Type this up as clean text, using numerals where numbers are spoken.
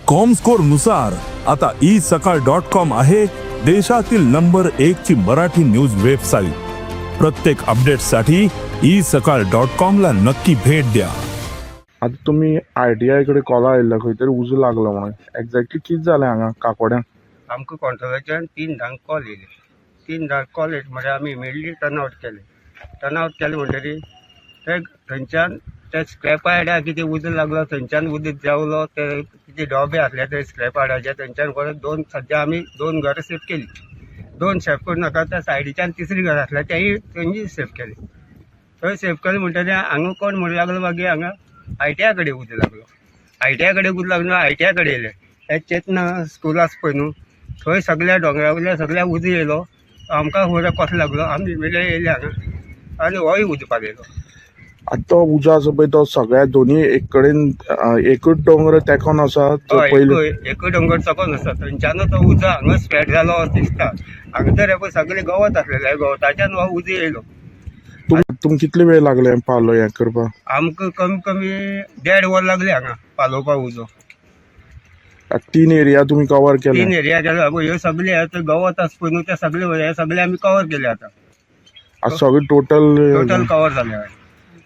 Comscore नुसार आता E सकाळ डॉट कॉम आहे देशातील नंबर एक ची मराठी न्यूज वेबसाईट. प्रत्येक अपडेटसाठी ई सकाळ डॉट कॉम ला नक्की भेट द्या. आतां तुमी आयटीआय कडेन कॉल आयिल्लो, खंय तरी उजो लागलो म्हणून. एग्जॅक्टली कितें जालें हांगा काकोड्यां? आमकां कंट्रोलाच्यान 3 धांक कॉल येयले. 3 धांक कॉल येयले म्हणल्यार आमी इमिडिएटली टर्न आवट केले. टर्न आवट केले म्हणटकीर ते थंयच्यान ते स्क्रॅप यार्डाक कितें उजो लागलो. थंयच्यान उदक देंवलो. ते कितें डोबे आसले ते स्क्रॅप यार्डाचे, थंयच्यान परत दोन, सद्या आमी दोन घरां सेफ केली. दोन सेफ करून नाका, त्या सायडीच्यान तिसरी घर आसलें, तेय थंयी सेफ केले. थंय सेफ केलें म्हणटकीर हांगा कोण म्हणूंक लागलो, मागीर हांगा आयटीआय कडेन उजो लागलो. आयटीआय कडेन उजो लागलो, आयटीआय कडेन येयले. हे चेतना स्कूल आसा पळय न्हू, थंय सगळ्या दोंगरा वयल्या सगळ्या उजो येयलो. आमकां खबर कसो लागलो. आमी इमिडिएटली येयले हांगा आनी होय उजो पालयलो. आतां तो उजो आसा पळय, तो सगळ्या दोनी एक कडेन एकूच दोंगर तेंकोन आसा जो हय. पयलीं एकूय दोंगर चकोन आसा. थंयच्यानूच तो उजो हांगा स्प्रेड जालो असो दिसता. हांगा तर हे पळय सगळें गवत आसलेलें, गवताच्यान हो उजो येयलो. तुमकां कितले वेळ लागले पालो हें करपाक? आमकां कमी कमी देड वर लागलें हांगा पालोवपाक उजो. आतां तीन एरिया तुमी कवर केले? तीन एरिया गेलो. ह्यो सगळे हे गवत आसा पळय न्हू, ते सगळे हे सगळे आमी कवर केले आतां. आतां सगळे टोटल? टोटल कवर जाले.